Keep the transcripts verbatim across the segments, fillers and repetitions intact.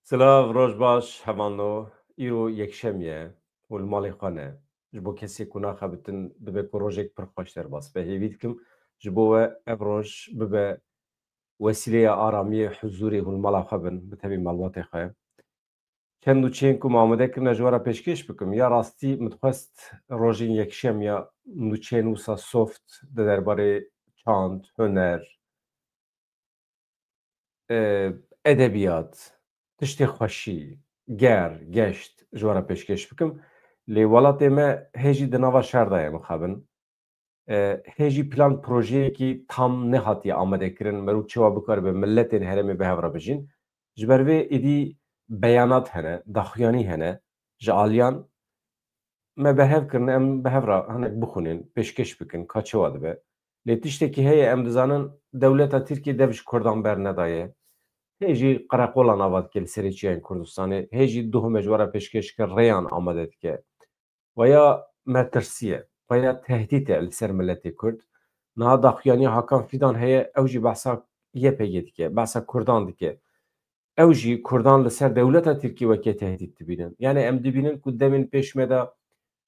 Silav, roj baş, hevalno. Îro yekşem ye û li malê xwe ne. Ji bo kesê ku naxebitin, dibe ku rojek pir xweş derbas be. Hêvî dikim ji bo we ev roj bibe wesîleya aramiyê, huzûrê hûn mala xwe bin, bi tevî malbatê xwe. Çend nûçeyên ku me amade kirine ji we re pêşkêş bikim. Ya rastî min dixwest rojên yekşem ya nûçeyên wisa soft di derbarê çand, huner, e, edebiyat, tiştê xweşî, ger, geşt ji we re pêşkêş bikim. Lê welatê me hê jî di nava şer de ye mixabin. E, hê jî plan projeyekî tam nehatiye amadekirin, merû çawa bikaribe miletên herêmê bi hev re bijîn. Ji ber vê êdî beyanat hene, daxuyanî hene ji aliyan. Me berhev kirin, em bi hev re hinek bixwînin, pêşkêş bikin, ka çawa dibe. Lê tiştekî heye, em dizanin dewleta Tirkiyê dev ji Kurdan bernedaye. Hê jî qereqola nava dike li serê çiyayên Kurdistanê. Hê jî duhum e ji we re pêşkêş kir, rêyan amade dike. Veya metirsiye, veya tehdît e li ser miletê Kurd. Niha daxuyaniya Hakan Fidan heye, ew jî behsa Y P G dike, behsa Kurdan dike. Ew jî Kurdan li ser dewleta Tirkî weke tehdît dibînin. Yani em dibînin ku demên pêş me de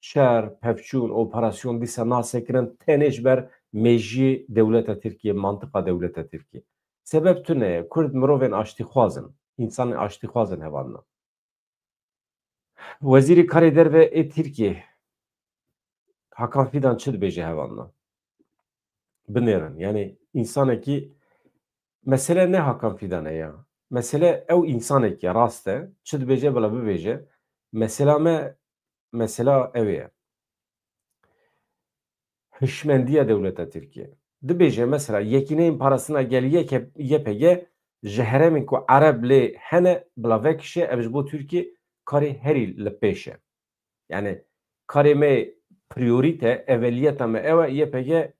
şer, pevçûn, operasyon dîsa nasekirin tenê ji ber mêjiyê dewleta Tirkiyê, mantiqa dewleta Tirkiyê. Sebeb tune ye, Kurd mirovên aştîxwaz in, însanên aştîxwaz in hevalna. Wezîrê Karê Derve ê Tirkiyê Hakan Fidan çi dibêje hevalna? Binêrin. Yani, însanekî, mesele ne Hakan Fidan e ya. Mesele ew însanekî rast e. Çi dibêje, bila bibêje. Mesela me, mesela ew ê ye. Hişmendiya dewleta Tirkiyê. Dibêje, mesela, yekîneyên parastina gel Y P G ji herêmên ku Ereb lê hene bila vekişe, ev ji bo Tirkiyê karê herî li pêş e. Yani karê me priorîte, eveliyeta me ew e, Y P G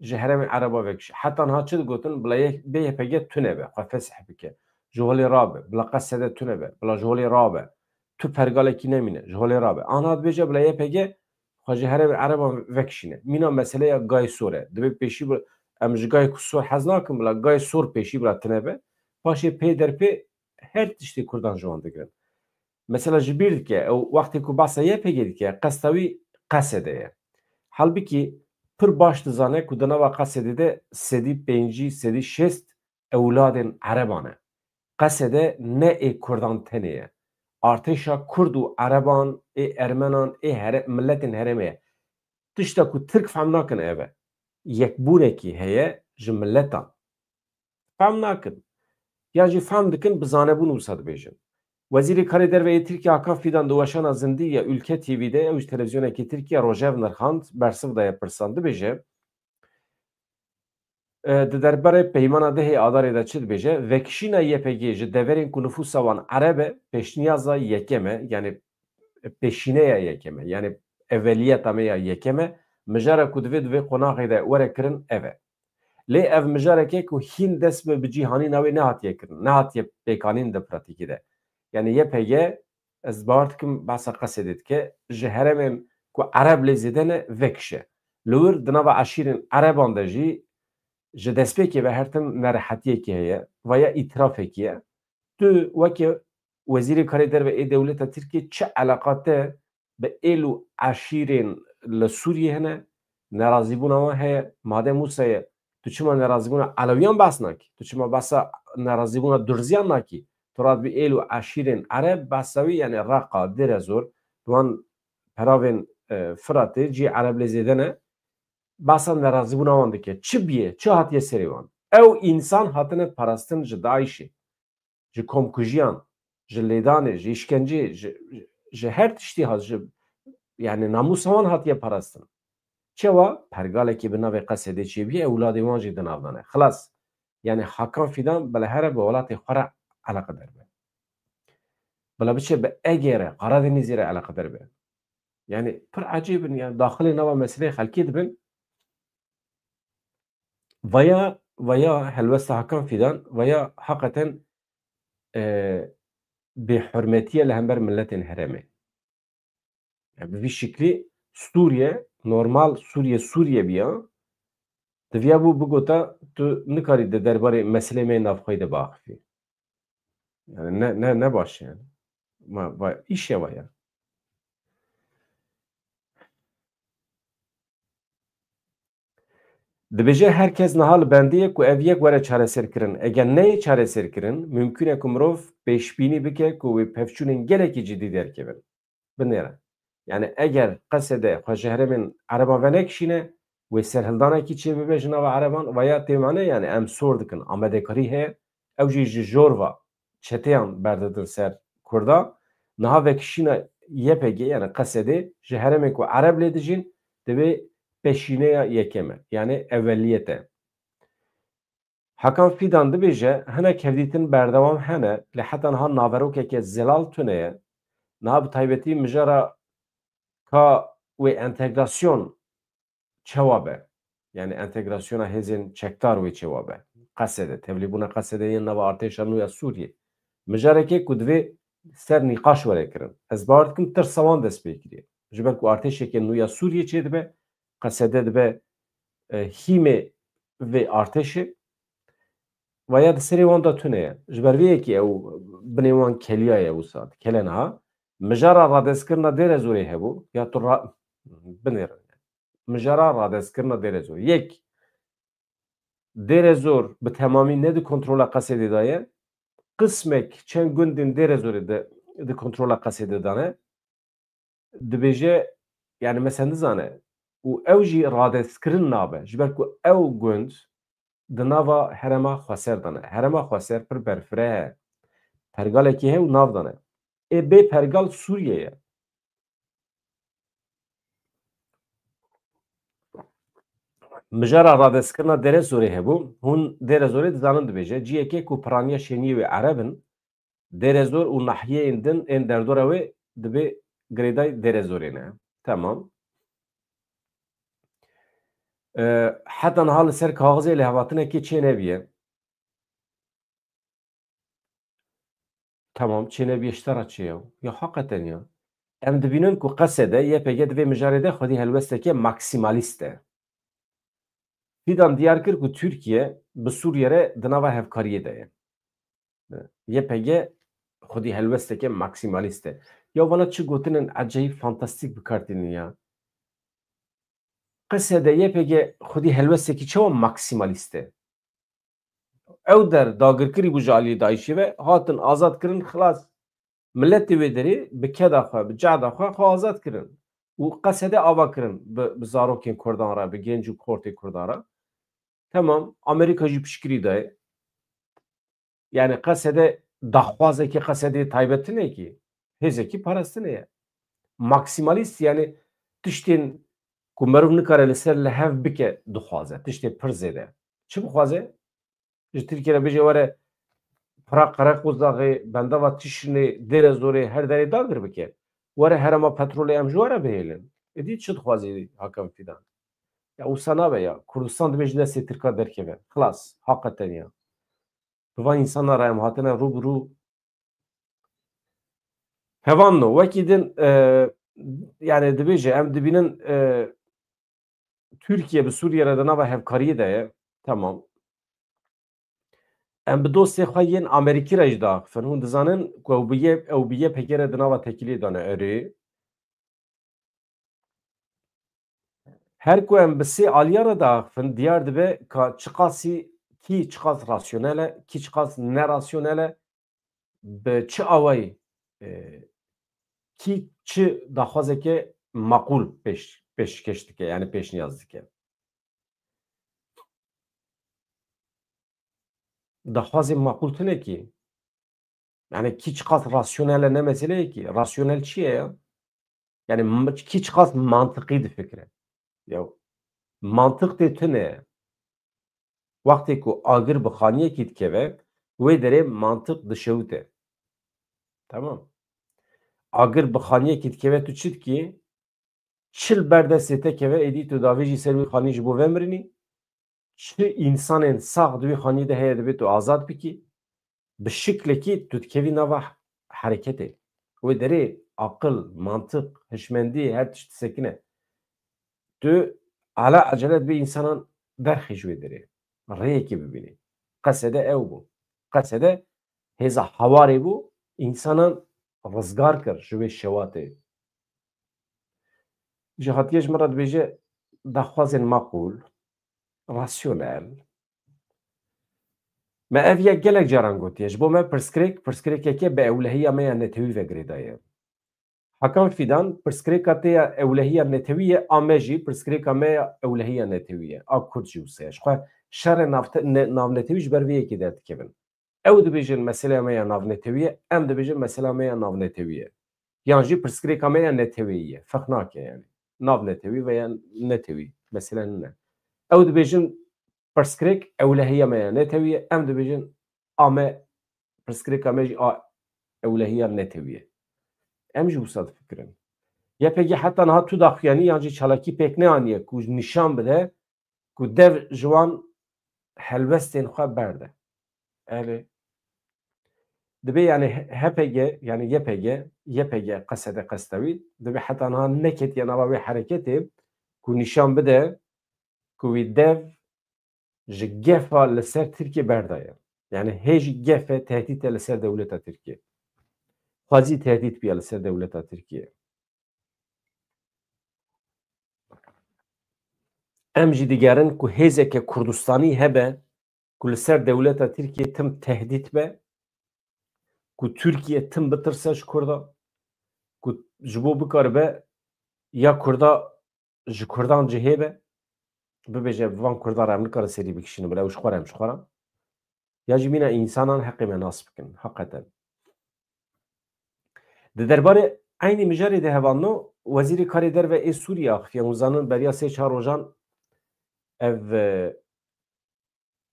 ji herêmên Ereba vekişe. Heta niha çi digotin? Bila Y-, bê Y P G tune be, xwe fesih bike. Ji holê rabe, bila Qesede tune be, bila ji holê rabe. Tu pergalekî nemîne, ji holê rabe. Anha dibêje bila Y P G xwe ji herêmên Ereban vekişîne. Mîna meseleya Gayê Sor e. Dibê pêşî bi-, em ji gayê ku sor hez nakin, bila Gayê Sor pêşî bila tune be. Paşê pê derpê her tiştê Kurdan ji wan digirin. Mesela ji bîr dike, ew wextê ku behsa Y P G dike, qesta wî Qesede ye. Halbikî pir baş dizane ku di nava Qesedê de sedî pêncî, sedî şêst ewladên Ereban e. Qesede ne ê Kurdan tenê ye. Artêşa Kurd û Ereban, ê Ermenan, ê here-, miletên herêmê ye. Tişta ku Tirk fehm nakin ev e. Yekbûnekî heye ji miletan. Fehm nakin. Ya jî fehm dikin, bi zanebûn wisa dibêjin. Wezîrê Karê Derve yê Tirkiye Hakan Fidan di weşana zindî ya Ülke T V'de, ew ji televîzyonekî Tirkiye, rojev nirxand, bersiv daye pirsan. Dibêje, e, di derbarê peymana dehê Adarê de çi dibêje? Vekişîna Y P G ji deverên ku nifûsa wan Ereb e, pêşniyaza yekem e, yani pêşîneya yekem e, yani eveliyeta me ya yekem e, mijara ku divê di vê qonaxê de were kirin ev e. Lê ev mijareke ku hîn dest bi, bi cîhanîna wê nehatiye kirin, nehatiye pêkanîn di pratîkî de. Yani Y P G, ez bawer dikim behsa Qesedê dike, ji herêmên ku Ereb lê zêde ne, vekişe. Li wir di nava eşîrên Ereban de jî ji destpêkê ve her tim nerehetiyekî heye, veya îtirafekî ye. Tu weke Wezîrê Karê Derve ê dewleta Tirkiyê çi eleqa te bi êl û eşîrên li Sûriyê hene, nerazîbûna wan heye, madem wisa ye, tu çima nerazîbûna Elewiyan behs nakî? Tu çima behsa nerazîbûna Durziyan nakî? Tu radibî êl û eşîrên Ereb, behsa wî, yani Reqa, Dêrezor, wan peravên, e, Firatê, cî Ereb lê zêde ne, behsa nerazîbûna wan dike. Çi bîye? Çi hatiye serê wan? Ew însan hatine parastin ji DAIŞê, ji komkujiyan, ji lêdanê, ji îşkenceyê, ji, ji her tiştî hat, ji, yani namûsa wan hatiye parastin. Çewa? Pergalekî bi navê Qesedê çêbûye, ewladê wan jî di nav de ne. Xilas. Yani Hakan Fidan bila here bi welatê xwe re eleqedar be. Bila biçe bi Egê re, Qaradenîzê re eleqedar be. Yani pir ecêb in, yani daxilê nava meseleyê xelkê dibin. Veya, veya helwesta Hakan Fidan, veya heqeten, e, bêhurmetiye li hember miletên herêmê. Yani bi vî şiklî Sûriye, normal Sûriye, Sûriye biya, diviya bû bigota, tu nikarî di derbarê meselê me navxweyî de biaxifî. Yani ne, ne, ne baş yani. Ma, va, iş ya va ya. Dibêje her kes niha li bendê ye ku ev yek were çareserkirin. Eger neyê çareserkirin, mimkun e ku mirov pêşbînî bike ku wê pevçûnên gelekî cidî derkevin. Binêre. Yani eger Qesede xwe ji herêmên Ereban venekişîne, wê serhildanekî çêbibe ji nava Ereban, veya tê mane, yani em sor dikin, amadekarî heye, ew jî ji jor ve çeteyan berdidin ser Kurda. Niha vekişîna Y P G, yani Qesedê, ji herêmên ku Ereb lê dijîn, divê peşîneya yekem e, yani eweliyet e. Hakan Fidan dibêje, hinek hevdîtin berdewam hene, lê heta niha naverokeke zelal tune ye. Niha bi taybetî mijara ka wê entegrasyon çawa be? Yani entegrasyona hêzên çekdar wê çawa be? Qesede, tevlîbûna Qesede yên nava artêşa nû ya Sûriyê. Mijareke ku divê ser nîqaş were kirin. Ez bawer dikim tirsa wan dest pê kiriye. Ji ber ku artêşeke nû ya Sûriyê çêdibe, Qesede dibe, e, hîmê vê artêşê. Ve ya di serê wan de tune ye. Ji ber vê yekê ew binê wan keliya ye wisa. Kele niha. Mijara radestkirina Dêrezorê hebû. Ya tu ra-, binêrin. Mijara radestkirina Dêrezorê. Yek, Dêrezor bi temamî ne di kontrola Qesedê de ye. Qismek çend gundên Dêrezorê de di kontrola Qesedê de ne. Dibêje, yani me sen nizane. Û ew jî radestkirin nabe. Ji ber ku ew gund di nava herêma xweser de ne. Herêma xweser pir berfireh e. Pergalekî heye û nav de ne. Ê bê pergal Sûriye ye. Mijara radestkirina Dêrezorê hebû. Hûn Dêrezorê dizanin dibêje. Ciyekê ku piraniya şêniyê wê Ereb in, Dêrezor û nahiyeyên din ên derdora wê dibê girêdayî Dêrezorê ne. Tamam. E, heta niha li ser kaxizê lêhevatinekê çênebiye. Tamam, çênebiye, ji te re çi ye? Ya heqeten ya. Em dibînin ku Qesede, Y P G di vê mijarê de xwedî helwesteke maksimalîst e. Fidan diyar kir ku Tirkiye bi Sûriye re di nava hevkariyê de ye. Y P G xwedî helwesteke maksimalîst e. Ya vana çi gotinên ecayîb, fantastîk bi kar tînin ya. Qesede, Y P G xwedî helwestekî çawa maksimalîst e? Ew der dagirkirî bû ji aliyê DAIŞê ve, hatin azad kirin, xilas. Miletê wê derê bi keda xwe, bi cehda xwe, xwe azad kirin. Û Qesede ava kirin bi, bi zarokên Kurdan re, bi genc û xortê Kurdan re. Temam, Amerîka jî piştgirî daye. Yani Qesede daxwazekî, Qesedê taybet tune kî, hêzekî parastinê ye. Maksimalîst, yani tiştên ku meriv nikare li ser li hev bike dixwaze, tiştê pir zêde. Çi bixwaze? Ji Tirkiye re bêje were pira Qereqozaxê, bendava Tişinê, Dêrezorê, her derê dagir bike. Were herêma petrolê em ji we re bihêlin. Êdî çi dixwazî Hakan Fidan? Ya wisa nabe ya. Kurdistan dibê ji destê Tirka derkeve. Xilas. Heqeten ya. Bi van însana re em hatine rû bi rû. Hevan no. Wekî din, e, yani dibêje, em dibînin, e, Tirkiye bi Sûriye re di nava hevkariyê de ye. Tamam. Em bi dostê xwe yên Amerîkî re jî diaxifin. Hûn dizanin ku ew bi Y-, ew bi Y P G re di nava tekîliyê de ne. Erê. Her ku em bi sê aliya re diaxifin, diyar dibe ka çiqasî, kî çiqas rasyonel e, kî çiqas nerasyonel e, bi çi awayî, e, kî çi daxwazeke maqûl pêş-, pêşkeş dike, yani pêşniyaz dike. Daxwazê maqûl tune kî. Yani kî çiqas rasyonel e ne meseleyekî. Rasyonel çi ye ya? Yani m-, kî çiqas mantiqî difikire. Ya mantiq tê tune ye. Wextê ku agir bi xaniyekî dikeve, wê derê mantiq dişewite. Tamam. Agir bi xaniyekî dikeve, tu çi dikî? Çi li ber destê te keve, êdî tu davêjî ser wî xanî ji bo vemirinî. Çi însanên sax di wî xanî de heye, divê tu azad bikî. Bi şiklekî tu dikevî nava hereketê. Wê derê aqil, mantiq, hişmendî, her tişt disekine. Tu ala ecele dibê însanan derxî ji wê derê. Rêyekê bibînî. Qesede ew bû. Qesede hêza hewarê bû, însanan rizgar kir ji wê şewatê. Ji hatiye ji min re dibêje daxwazên maqûl, rasyonel. Me ev yek gelek caran gotiye. Ji bo me pirsgirêk, pirsgirêkeke bi ewlehiya me ya netewî ve girêdaye. Hakan Fîdan, pirsgirêka te ya ewlehiya netewî ye, a me jî pirsgirêka me ya ewlehiya netewî ye. A Kurd jî wisa ye. Ji xwe şerê navte-, ne-, navnetewî ji ber vê yekê derdikevin. Ew dibêjin meseleya me ya navnetewî ye, em dibêjin mesela me ya navnetewî ye. Yan jî pirsgirêka me ya neteweyî ye. Ferq nake yani. Navnetewî veya netewî. Mesele nîne. Ew dibêjin pirsgirêk ewlehiya me ya netewî ye, em dibêjin a me, pirsgirêka me jî a ewlehiya netewî ye. Em jî wisa difikirin. Y P G heta niha tu daxuyanî yan jî çalakî pêk neaniye ku nîşan bide ku dev ji wan helwestên xwe berde. Erê. Dibê yani H P G, yani Y P G, Y P G qesede qesta wî, dibê heta niha neketiye nava wê hereketê ku nîşan bide ku wî dev ji gefa li ser Tirkiye berdaye. Yani hê jî gef e, tehdît e li ser dewleta Tirkiye. Xwezî tehdît bûye li ser dewleta Tirkiye. Em jî digerin ku hêzeke Kurdistanî hebe ku li ser dewleta Tirkiye tim tehdît be, ku Tirkiye tim bitirse ji Kurda, ku ji bo bikaribe ya Kurda ji Kurdan cihê be, bibêje van Kurdan re em nikarin serî bikişînin, bila ew ji xwe re em ji xwe re. Ya jî mîna însanan heqê me nas bikin, heqeten. Di derbarê eynî mijarê de hevalno, Wezîrê Karê Derve ê Sûriyê axifiye. Hûn zanin beriya sê çar rojan ev, e,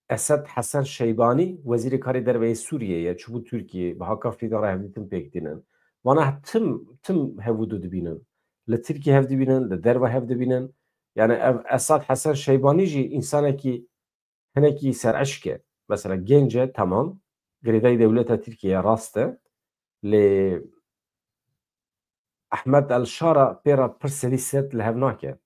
Esed Hesen Şeybanî, Wezîrê Karê Derve yê Sûriyê ye, çûbû Tirkiyê, bi Hakan Fîdan re hevdîtin pêk tînin. Vana tim, tim hev û du dibînin. Li Tirkiyê hev dibînin, li derve hev dibînin. Yani ev Esad Hesen Şeybanî jî însanekî hinekî sereşk e. Mesela genc e, temam. Girêdayî dewleta Tirkiyê ye, rast e. Lê Ehmed El Şara pê re pir sedî sed li hev nake.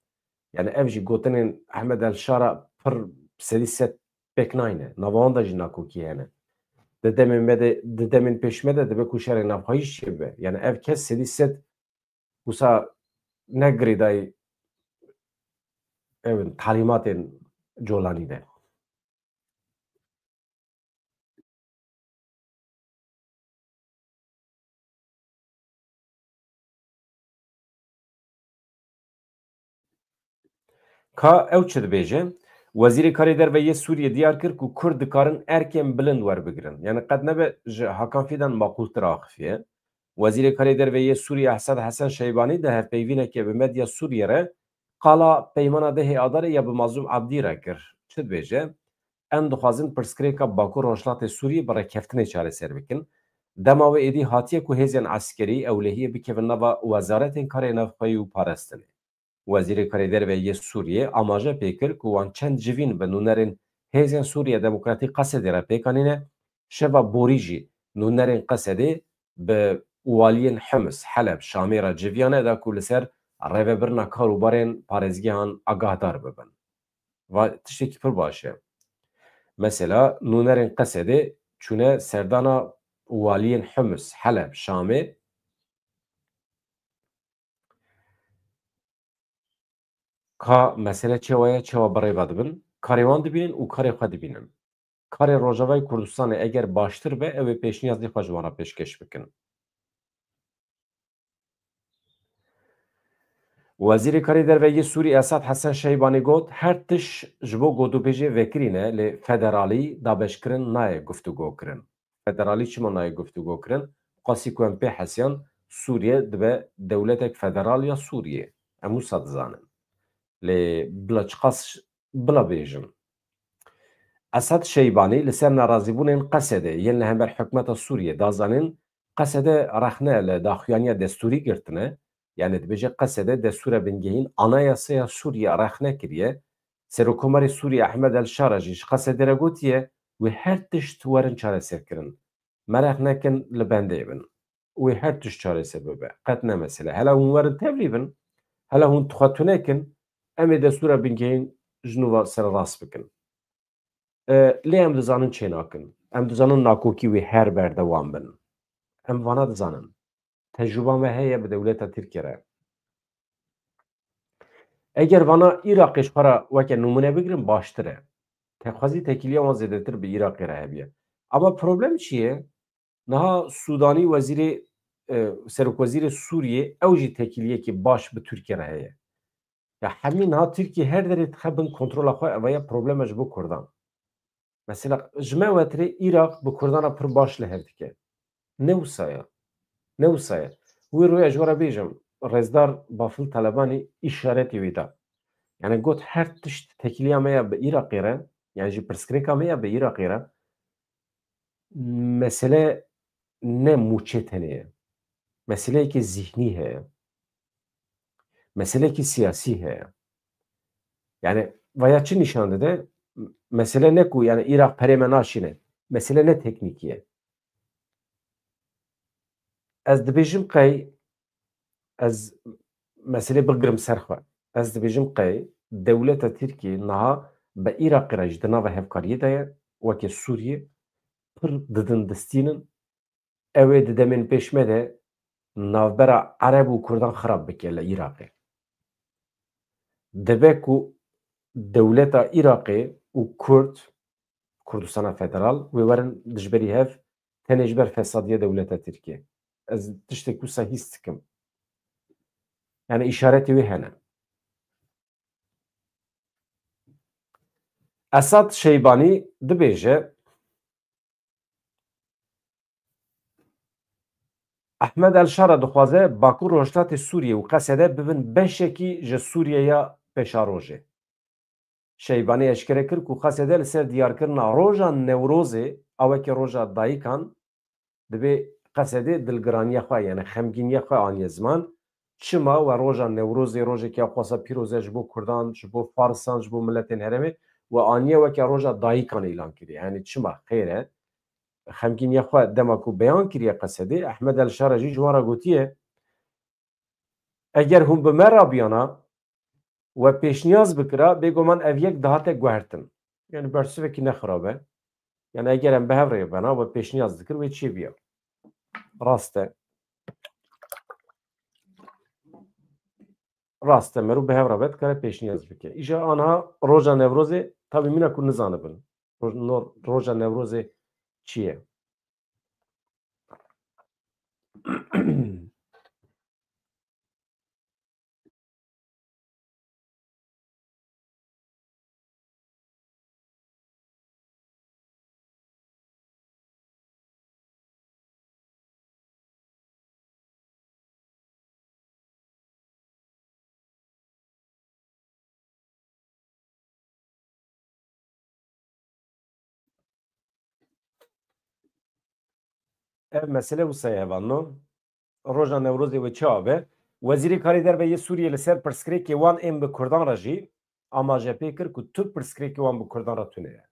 Yani ev jî gotinên Ehmed El Şara pir sedî sed pêk nayne. Nava wan de jî nakokî hene. Di demên me de, di demên pêş me de dibe ku şerê navxweyî çêbibe. Yani ev kes sedî sed wisa ne girêdayî ew in, talîmatên Colanî de. Ka ew çi dibêje? Wezîrê Karê Derve yê Sûriyê diyar kir ku Kurd dikarin erkên bilind werbigirin. Yani qet nebe ji Hakan Fîdan maqûltir axifiye. Wezîrê Karê Derve yê Sûriyê Esad Hesen Şeybanî di hevpeyvînekê bi medya Sûriyê re qala peymana dehê Adarê ya bi Mazlûm Abdî re kir. Çi dibêje? Em dixwazin pirsgirêka Bakur Rojhilatê Sûriyê bi rêkeftinê çareser bikin. Dema wê êdî hatiye ku hêzên eskerî ewlehiyê bikevin nava wezaretên karê navxweyî û parastinê. Wezîrê Karê Derve yê Sûriyê amaje pê kir ku wan çend civîn bi nûnerên Hêzên Sûriya Demokratîk Qesedê re pêk anîne, şeva borî jî nûnerên Qesedê bi waliyên Hims, Heleb, Şamê re civiyane da ku li ser rêvebirina karûbarên parêzgehan agahdar bibin. Va tiştekî pir baş e. Mesela nûnerên Qesedê çûne serdana waliyên Hims, Heleb, Şamê. Ka mesele çewa ye, çewa bi rê ve dibin, karê wan dibînin û karê xwe dibînin. Karê Rojavayê Kurdistanê eger baştir be, ew ê pêşniyazê xwe ji wan re pêşkêş bikin. Wezîrê Karê Derve yê Sûrî Esad Hesen Şeybanî got, her tişt ji bo gotûbêjê vekirî ne, lê federalî, dabeşkirin nayê guftûgo kirin. Federalî çima nayê guftûgo kirin? Qasî ku em pê hesiyan, Sûriye dibe dewletek federal ya Sûriyê. Em wisa dizanin. Lê bila çiqas bila bêjin. Esad Şeybanî li ser nerazîbûnên Qesedê yên li hember hikûmeta Sûriyê da zanîn, Qesede rexne li daxuyaniya destûrî girtine, yanî dibêje Qesede destûra bingehîn, anayaseya Sûriyê rexne kiriye. Serokkomarê Sûriyê Ehmed El Şara jî ji Qesedê re gotiye, wê her tişt werin çareserkirin. Meraq nekin, li bendê bin. Wê her tişt çareser bibe. Qet ne mesele. Hela hûn werin tevlî bin, hela hûn tixwe tune kin, em ê destûra bingehîn ji nû ve sererast bikin. E, lê em dizanin çênakin. Em dizanin nakokî wê her berdewam bin. Em vana dizanin. Tecrûba me heye bi dewleta Tirkiyê re. Eger vana Iraqê ji xwe re weke nimûne bigirin, baştir e. Te xwezî tekîliya wan zêdetir bi Iraqê re hebiye. Ama problem çi ye? Niha Sûdanî wezîrê, e, serokwezîrê Sûriyê, ew jî tekîliyekî baş bi Tirkiyê re heye. Ya hemî niha Tirkiye her derê dixe bin kontrola xwe, eva ye probleme ji bo Kurdan. Mesela ji me wetirê Iraq bi Kurdan re pir baş li hev dike. Ne wisa ye. Ne wisa ye. Wê rûyê ez ji we re bêjim, Rêzdar Bafil Talebanî îşaretê wê da. Yani got her tişt tekîliya me ya bi Iraqê re, yani jî pirsgirêka me ya bi Iraqê re, mesele ne mûçê tenê ye. Meseleyekî zihnî heye. Meseleyekî siyasî heye. Yani vaya çi nîşan dide? Mesele ne ku yani Iraq perê me naşîne. Mesele ne teknîkî ye. Ez dibêjim qey ez meselê bigirim ser xwe. Ez dibêjim qey dewleta Tirkiyê niha bi Iraqê re jî di nava hevkariyê de ye, weke Sûriyê pir didin distînin. Ew ê di demên pêş me de navbera Ereb û Kurdan xirab bike li Iraqê. Dibe ku dewleta Iraqê û Kurd, Kurdistana Federal, wê werin dijberî hev tenê ji ber fesadiya dewleta Tirkiyê. Ez tiştek wisa hîs dikim. Yani îşaretê wê hene. Esad Şeybanî dibêje, Ehmed El Şara dixwaze Bakur Rojhilatê Sûriyê û Qesede bibin beşekî ji Sûriyeya pêşerojê. Şeybanî eşkere kir ku Qesede li ser diyarkirina roja Newrozê a weke roja dayikan, dibê Qesedê dilgiraniya xwe, yani xemgîniya xwe aniye ziman. Çima we roja Newrozê, rojeke ya xwasa pîroz e ji bo Kurdan, ji bo Farisan, ji bo miletên herêmê, we aniye weke roja dayikan îlan kiriye? Yani çima? Xêr e. Xemgîniya xwe dema ku beyan kiriye Qesedê, Ehmed El Şara jî ji wan re gotiye, eger hûn bi me rabiyana, we pêşniyaz bikira, bêguman ev yek dihate guhertin. Yani bersivekî ne xirab e. Yani eger em bi hev re bena, we pêşniyaz dikir, wê çê biya. Rast e. Rast e, merû bi hev re be, dikare pêşniyaz bike. Îja anha roja Newrozê, tabî mîna ku nizanibin. Roj-, nor-, roja Newrozê çi ye? Ev mesele wisa ye hevalno. Roja Newrozê wê çawa be? Wezîrê Karê Derve yê Sûriyê li ser pirsgirêkê wan ên bi Kurdan re jî amaje pê kir ku tu pirsgirêkê wan bi Kurdan re tune ye.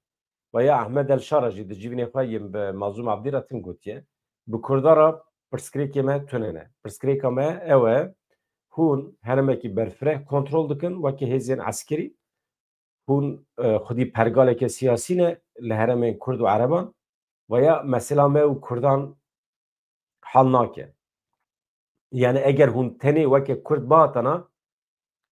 Veya Ehmed El Şara jî di civînê xwe yên bi Mazlûm Abdî re tim gotiye, bi Kurdan re pirsgirêkê me tune ne. Pirsgirêka me ew e, hûn herêmekî berfireh kontrol dikin weke hêzên eskerî, hûn, e, xwedî pergaleke siyasî ne li herêmên Kurd û Ereban, veya mesela me û Kurdan hal nake. Yani eger hûn tenê weke Kurd bihatana,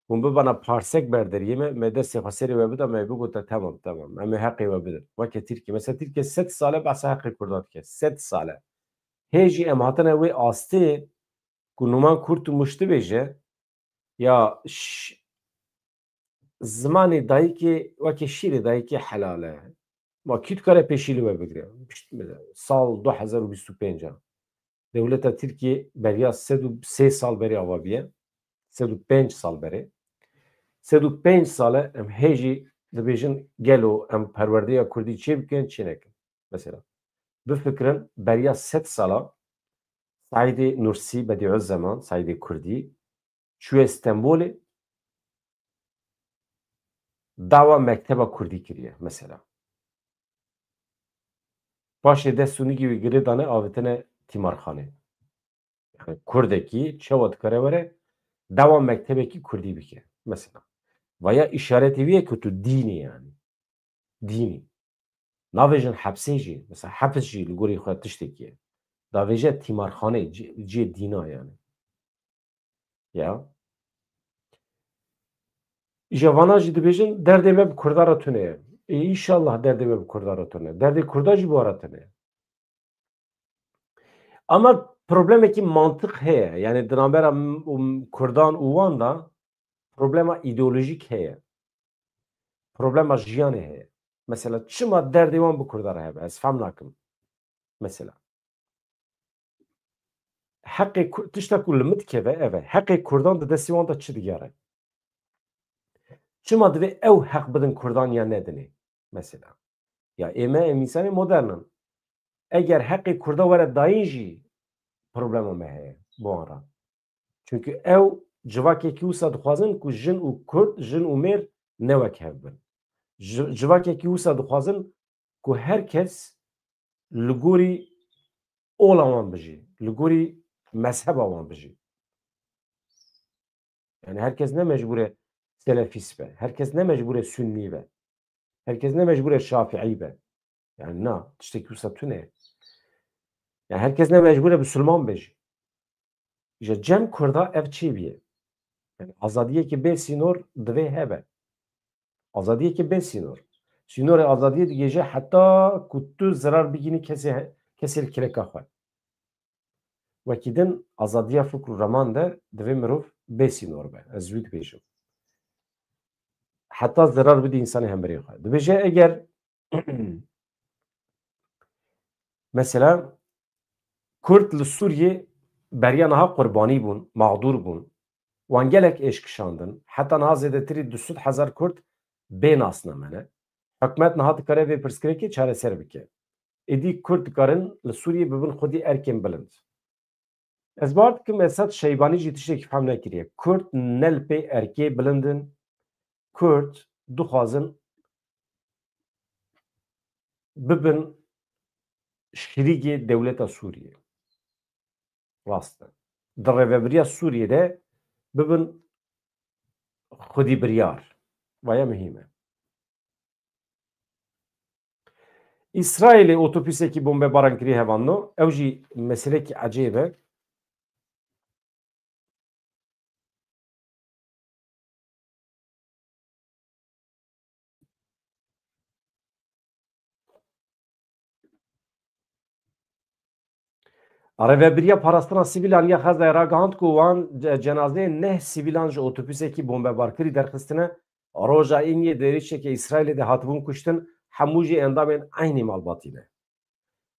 hûn bibana parsek berderiyê me, me destê xwe serê we bida, me bigota, "Temam, temam, em ê heqê we bidin." Weke Tirkiye. Mesela Tirkiye sed sal e behsa heqê Kurdan dike. Sed sal e. Hê jî em hatine wê astê ku Numan Kurt û Muşt dibêje, ya ş-, zimanê dayikê weke şîrê dayikê helal e. Ma kî dikare pêşî li we bigire? Pişt-, sal du hezar û bîst û pênc a. Dewleta Tirkiye beriya sed û sê sal berê ava biye. Sed û pênc sal berê. Sed û pênc sal e em hê jî dibêjin gelo em perwerdeya Kurdî çê bikin, çê nekin. Mesela, bifikirin beriya sed sala Saîdê Nursî Bedîuzzeman, Saîdê Kurdî, çûye Stenbolê, dawa mekteba Kurdî kiriye mesela. Paşê dest û nigî wî girê dane avêtine tîmarxanê. Yani Kurdekî çawa dikare were dawa mektebekî Kurdî bike mesela. Vaya îşaretê wî ye ku tu dînî yani. Dînî. Navêjin hepsê jî, mesela hepis jî li gorî xwe tiştekî ye. Davêje tîmarxaneyê, cî-, cihê dîna yani. Ya. Îja vana jî dibêjin, derdê me bi Kurda re tune ye. Ê, înşallah derdê me bi Kurda re tune. Derdê Kurda jî bi we re tune ye. Ama problemekî mantiq heye. Yani di navbera m-, û m-, Kurdan û wan de problema îdeolojîk heye. Problema jiyanê heye. Mesela çima derdê wan bi Kurda re hebe? Ez fem nakim. Mesela. Heqê Ku-, tişta ku li min dikeve ev e. Heqê Kurdan di destê wan de çi digere? Çima divê ew heq bidin Kurdan ya nedinê? Mesela. Ya ê me em însanê modern in. Eger heqê Kurda were dayîn jî problema me heye bi wan re. Çunku ew civakekî wisa dixwazin ku jin û Kurd, jin û mêr ne wek hev bin. Ji-, civakekî wisa dixwazin ku her kes li gorî ola wan bijî, li gorî mezheba wan bijî. Yani her kes ne mecbûr e selefîst be, her kes ne mecbûr e sunnî be, her kes ne mecbûr e şafiî be. Yani na, tiştekî wisa tune ye. Yani her kes ne mecbûr e bisilman be jî. Ji cem Kurda ev çêbûye. Yani azadiyeke bê sînor divê hebe. Azadiyeke bê sînor. Sînorê azadiyê digihêje heta ku tu zirar bigînî kesê, kesê li kireka xwe. Wekî din azadiya fikr û raman de divê mirov bê sînor be. Ez wî dibêjim. Heta zirar bidî însanê hemberî xwe. Dibêje eger mesela Kurd li Sûriyê beriya niha qurbanî bûn, mexdûr bûn. Wan gelek êş kişandin. Heta niha zêdetirî du sed hezar Kurd bê nasnamen e. Hikûmet niha dikare vê pirsgirêkê çareser bike. Êdî Kurd dikarin li Sûriyê bibin xwedî erkên bilind. Ez bawer dikim Esad Şeybanî jî tiştekî fehm nekiriye. Kurd ne li pê erkê bilind in. Kurd dixwazin bibin şirîgê dewleta Sûriyê. Rast e. Di rêvebiriya Sûriyê de bibin xwedî biryar. Vaya muhîm e. Îsraîlê otobûsekî bombebaran kirî hevalno. Ew jî meselekî ecêb e. Rêvebiriya Parastina Sivîlan ya Xezayê ragihand ku wan ce-, cenazeyên neh sivîlan ji otobûsekî bombebarkirî derxistine, roja îniyê di êrişeke Îsraîlê de hatibûn kuştin, hemû jî endamên eynî malbatî ne.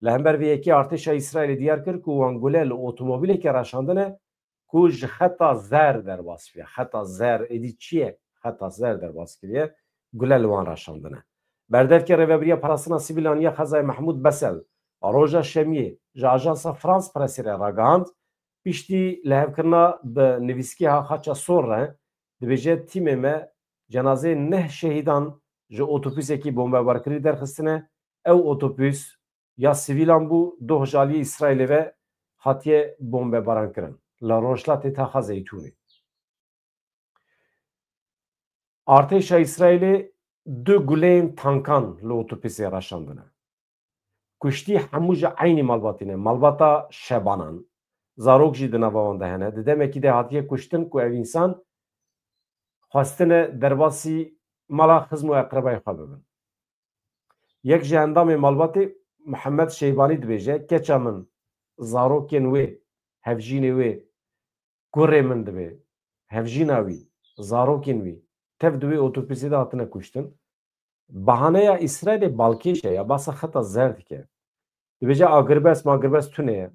Li hember vê yekê artêşa Îsraîlê diyar kir ku wan gule li otomobîlekê raşandine ku ji xeta zer derbas bûye. Xeta zer êdî çi ye? Xeta zer derbas kiriye, gule li wan raşandine. Berdevkê Rêvebiriya Parastina Sivîlan ya Xezayê Mehmûd Besel roja Şemiyê ji Ajansa France Presse re ragihand, piştî lihevkirina bi nivîskê ha Xaça Sor re dibêje, tîmê me cenazeyên neh şehîdan ji otobûsekî bombebarkirî derxistine. Ew otobûs ya sivîlan bû, doh ji aliyê Îsraîlê ve hatiye bombebarankirin li rojhilatê taxa Zeytûnê. Artêşa Îsraîlê du guleyên tankan li otobûsê raşandine. Kuştî hemû ji eynî malbatî ne. Malbata Şebanan. Zarok jî di nava wan de hene. Di demekî de hatiye kuştin ku ev însan xwestine derbasî mala xizm û eqrebayê xwe bibin. Yek ji endamên malbatê Mihemed Şeybanî dibêje, keça min, zarokên wê, hevjînê wê, kurê min dibê, hevjîna wî, zarokên wî tev di wê otobûsê de hatine kuştin. Bahaneya Îsraîlê balkêş e, ya basa xeta zer dike. Dibêje agirbest magirbest tune ye.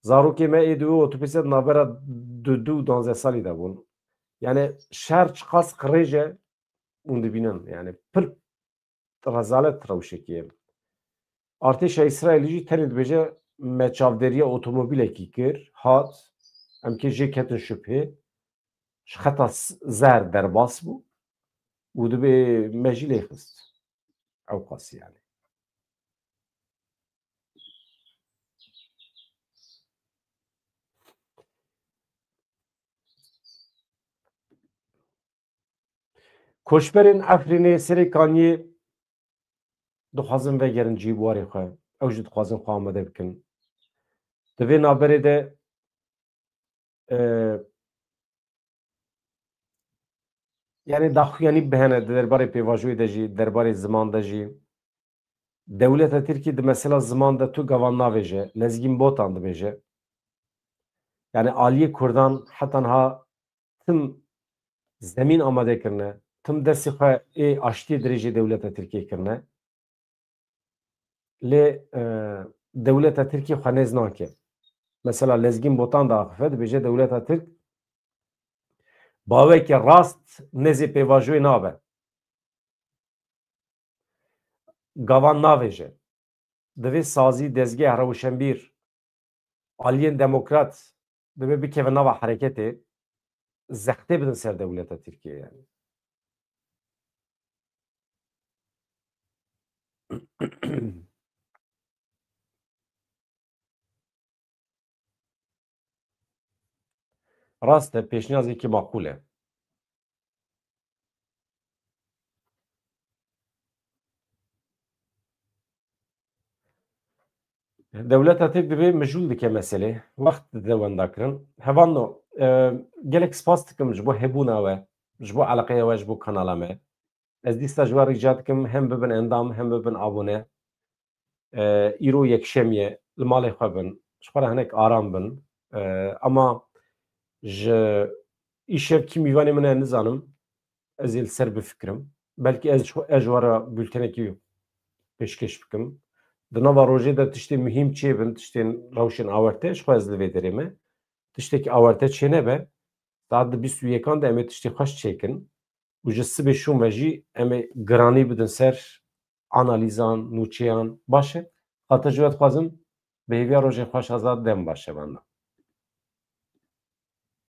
Zarokê me ê di wê otobûsê de navbera du, du û duwazdeh salî de bûn. Yani şer çiqas qirêj e, hûn dibînin. Yani pir rezalet rewşekê ye. Artêşa Îsraîlê jî tenê dibêje me çavdêriya otomobîlekî kir, hat, em kê jê ketin şubhê, ji xeta s-, zer derbas bû û dibê me jî lê xist. Ew qasî yani. Koçberên Efrînê, Serê Kaniyê, dixwazin vegerin cî warê xwe. Ew jî dixwazin xwe amade bikin. Di vê navberê de, e, yani daxuyanî bihene di derbarê pêvajoyê de jî, derbarê ziman de jî. Dewleta Tirkî di mesela ziman de tu gavan navêje, Lezgîn Botan dibêje. Yani aliyê Kurdan heta niha tim zemîn amade kirine, tim destê xwe ê aştiyê dirêjê dewleta Tirkiyê kirine. Lê, e, dewleta Tirkiyê xwe nêz nake. Mesela Lezgîn Botan diaxife, dibêje dewleta Tirk baweke rast nêzê pêvajoyê nabe. Gavan navêje. Divê sazî, dezgeh, rewşenbîr, aliyên demokrat divê bikeve nava hereketê, zextê bidin ser dewleta Tirkiyê yani. Rast e, pêşniyazekî maqûl e. Dewleta Tirk divê mijûl dike meselê. Wext dide wendakirin. Hevano, e, gelek spas dikim ji bo hebûna we, ji bo eleqeya we, ji bo kanala me. Ez dîsa ji we rica dikim hem bibin endam, hem bibin abone. E, îro yekşem ye, li malê xwe bin, ji xwe re hinek aram bin. E, ama ji îşev kî mîvanê min e nizanim, ez ê li ser bifikirim. Belkî ez ji xwe, ez ji we re bültenekî pêşkêş bikim. Di nava rojê de tiştên muhîm çêbin, tiştên rewşên awarte, ji xwe ez li vê derê me. Tiştekî awarte çênebe, saet di bîst û yekan de em ê tiştê xweş çêkin. Û ji sibê şûn ve jî em ê giranî bidin ser analîzan, nûçeyan. Baş e. Xatir ji we dixwazim, bi hêviya rojên xweş, azad, dem baş e benda.